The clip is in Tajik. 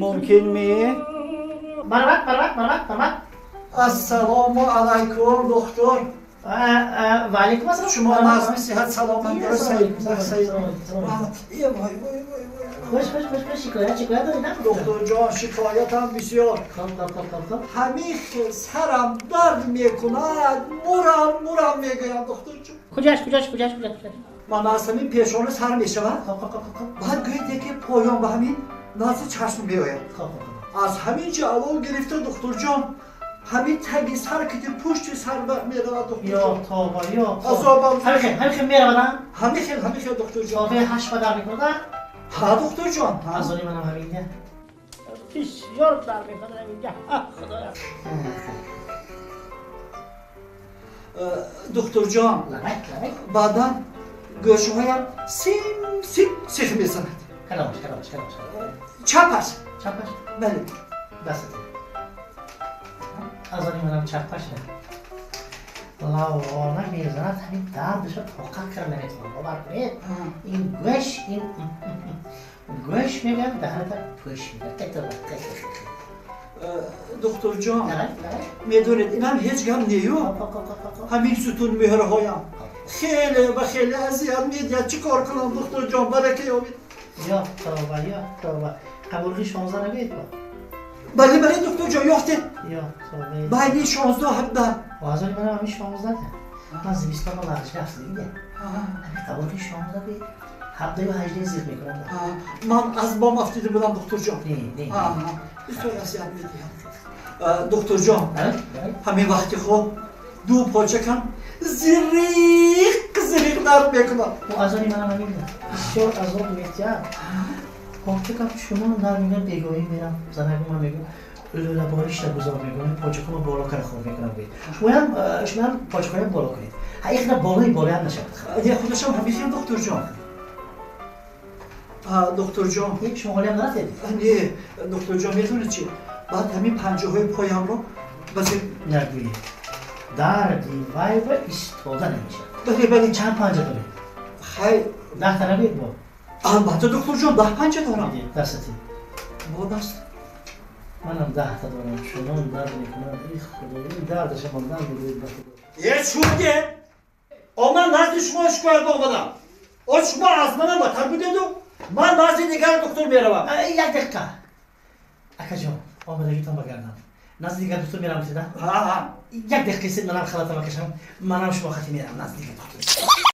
Мумкин ми? Марҳамат, марҳамат, марҳамат, марҳамат. Ассалому алайкум, доктор. Ва алайкум ассалом. Шумо назми сиҳат, саломат бошед. Вой, вой, вой, вой. Хуш, хуш, хуш, хуш. Шикоят, шикоят доред, на? Докторҷон, шикоятам бисёр. Хоб, хоб, хоб, хоб, хоб. Ҳамин хел сарам дард мекунад, мурам, мурам мегӯям, докторҷон. Куҷаш, куҷаш, куҷаш, куҷаш, куҷаш? Ман аз ҳамин пешона сар мешавад. Хоб, хоб, хоб, хоб. Баъд гӯед, яке поён ба ҳамин назди чашм меояд. Хоб, хоб, хоб. Аз ҳамин ҷо аввал гирифта, докторҷон, ҳамин таги сар кити пушти сар меравад, Ё докторҷон. тавба, ё тавба. Азобам. Ҳамин хел, ҳамин хел меравад, а? Ҳамин хел, ҳамин хел, докторҷон. Соати 8 ба дар мекунад, а? Ҳа, докторҷон. Аз они манам ҳаминҷа. Бисёр дар мекунад ҳаминҷа. А, Худоя. Докторҷон. Лабайк, лабайк. Баъдан гӯшҳоям сим сим сих мезанад. Кадомаш, кадомаш, кадомаш? Чапаш. Чапаш? Бале. Дастат. Аз они манам чапаш не. Лавона мезанад, ҳамин дардашо тоқат карда наметавонам. Бовар кунед, ин гӯш, ин гӯш мегӯям, даҳаната пӯш мекунад. Докторҷон, медонед, инам ҳеҷ гап нею, ҳамин сутун меҳрҳоям хеле ва хеле азият медиҳад. Чӣ кор кунам, докторҷон, барака ёбед. Ё тавба, ё тавба. Қабурғи 16 нагӯед бо. Бале, бале, докторҷон, ёфтед. Ё тавба. Байни 16-17. Аз они манам ҳамин 16. Ман зимистон ба лағжида афтидем. Ҳамин қабурғи 16 гӯед. 17-ю 18 зиқ мекунам. Ман аз бом афтида будам, докторҷон. Не, не. Бисёр азият медиҳад, докторҷон. Ҳамин вақти хоб ду почакам зириқ зириқ дард мекунад. Аз они манам ҳамин бисёр азоб метиҳад. Почакам чунон дард мекунад, бегоҳӣ мерам, занагу ман мегӯям, лӯла болишта гузор мекунам, почакамо боло кара хоб мекунам гӯед. Шумоям, шумоям почакоям боло кунед. Ҳа, ихна болои болоям нашавад. Не, худашам ҳамин хел, докторҷон. Докторҷон. Шумо ҳолиам нарафтед? Не, докторҷон, медонед чи, баъд ҳамин панҷаҳои поямро басе. Нагӯед, дарди вай ба истода намешавад. Бале, бале. Чанд панҷа доред? Хай. 10 та нагӯед бо. Албатта, докторҷон, 10 панҷа дорам. Дастати. Бо даст. Манам 10 та дорам, чунон дард мекунад, и Худо, ин дардаша мондан бигӯед ба Худо. Е, шуде о, ман назди шумо шикоят омадам, о, шумо аз манам батар будеду ман назди дигар доктор меравам. Як дақиқа, акаҷон, омадагитон ба гардам. Назди дигар доктор мерам гуфтеда? Як дақиқа истед, манам халатама кашам, манам шумо хати мерам назди дигар доктор.